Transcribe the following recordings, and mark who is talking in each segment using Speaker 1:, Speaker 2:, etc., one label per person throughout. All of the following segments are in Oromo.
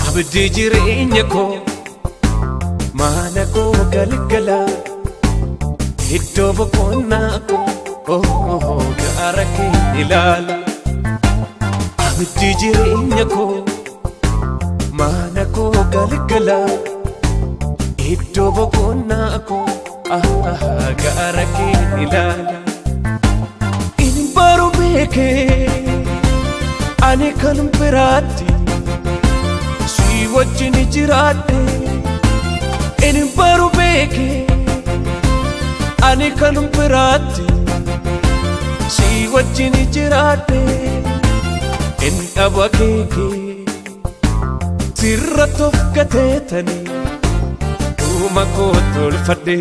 Speaker 1: Abdii jireenya koo mana koo galgala iddoo boqonnaa koo gaara kee ilaala. Abdii jireenya koo mana koo galgala iddoo boqonnaa koo gaara kee ilaala. Inni baru beekee ani kan biraatti wajjin jiraadhe inni baru beekee ani kan biraatti si wajjin jiraadhe inni dhabu akeekee sirra of gateetanii dhuma koo tolfadhe.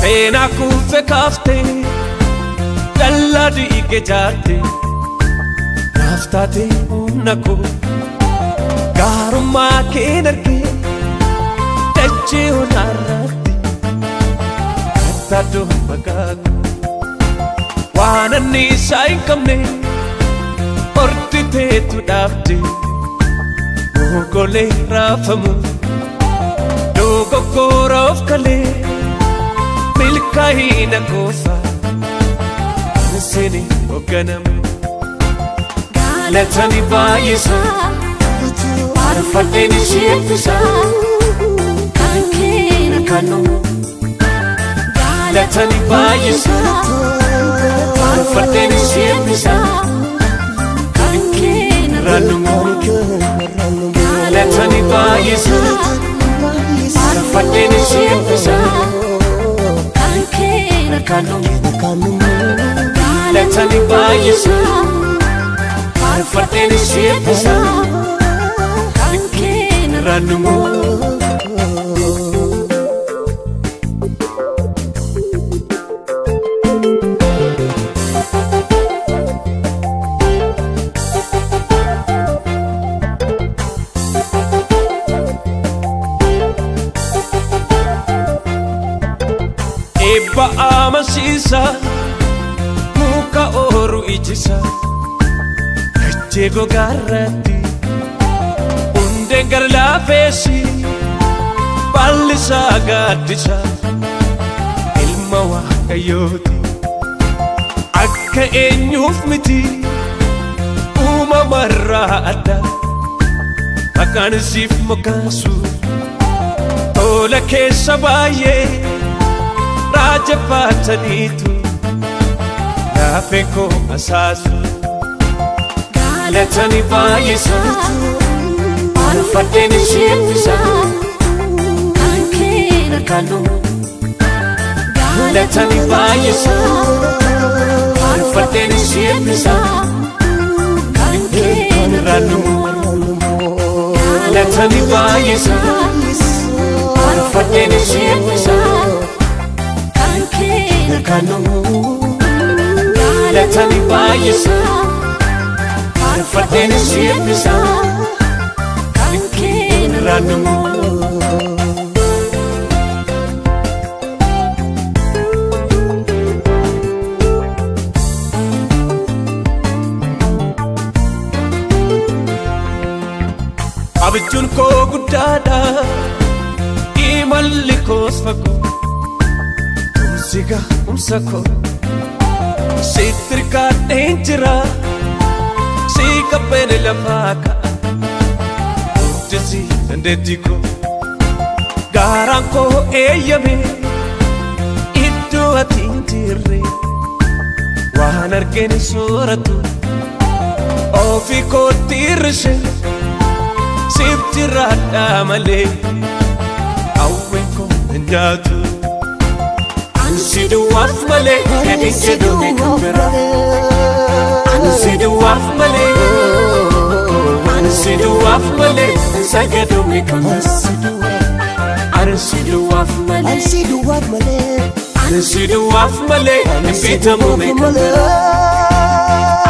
Speaker 1: Seenaa kuufe kaaftee dallaa dhiige jaarte naaf taate humna koo gaarummaa keen argee dachee onaarratti kattaadoo maqaa koo waan anniisaa hin qabne ordi teetu dhaabde mogolee raafamu dogoggora of kalee. Milkaa'ina qofa sini hoogganame galatani baay'isa faarfadheen ishee eebbisa
Speaker 2: kan kee
Speaker 1: kanu galatani baay'isa faarfadheen ishee eebbisa
Speaker 2: kan kee
Speaker 1: ranumo galatani baay'isa faarfadheen ishee eebbisa. Galatani baay'isa faarfadheen ishee eebbisa
Speaker 2: kan kee
Speaker 1: ranumo. Eebba amansiisa muka ooru ijisa dachee gogaarratti hundeen gara laafeessi baalli isaa gaaddisa ilma waaqayyooti akka eenyuuf miti uumamarraa adda maqaan siif moggaasu tola keessa baay'ee. Raaja baataniitu laafee koo asaasu galatani baay'isa faarfadheen ishee eebbisa
Speaker 2: kan kee
Speaker 1: kanu galatani baay'isa faarfadheen ishee eebbisa
Speaker 2: kan kee
Speaker 1: ranumo galatani baay'isa faarfadheen ishee eebbisa. Kanu galatani baay'isa faarfadheen ishee eebbisa
Speaker 2: kan kee
Speaker 1: ranumo. Abjuun koo guddaadha imalli koos fagoo. Siga umsa koo sitti jira si qabbeen lafaa ka'a guddisi dandeettii koo gaaraan koo eeyyame iddoo ati hin jirre waan argeen sooratu Ofii kootti hir'ise siif jiraadha malee hawween koo hin nyaatu. Ansi duwwaaf malee gadi jedhu kan biraa. Ansi duwwaaf malee. Ansi duwwaaf malee sagadu kan biraa. Ansi duwwaaf malee.
Speaker 3: Ansi duwwaaf malee.
Speaker 1: Ansi duwwaaf malee hin bitamu kan biraa.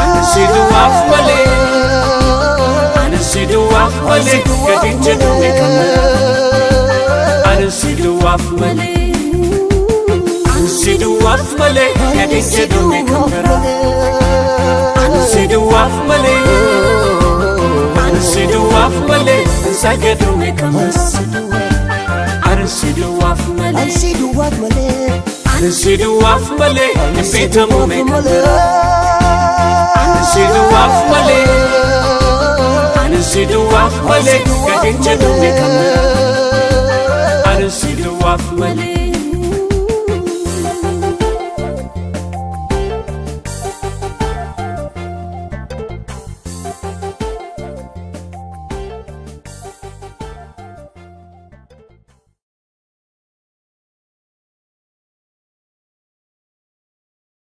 Speaker 1: Ansi duwwaaf malee. Ansi duwwaaf malee gadi jedhu kan biraa. Ansi duwwaaf malee. Ansi duwwaaf malee gadi jedhu kan biraa. Ansi duwwaaf malee. Ansi duwwaaf malee sagadu kan biraa. Ansi duwwaaf malee.
Speaker 3: Ansi duwwaaf malee.
Speaker 1: Ansi duwwaaf malee hin bitamu kan biraa. Ansi duwwaaf malee. Ansi duwwaaf malee gadi jedhu kan biraa. Ansi duwwaaf malee.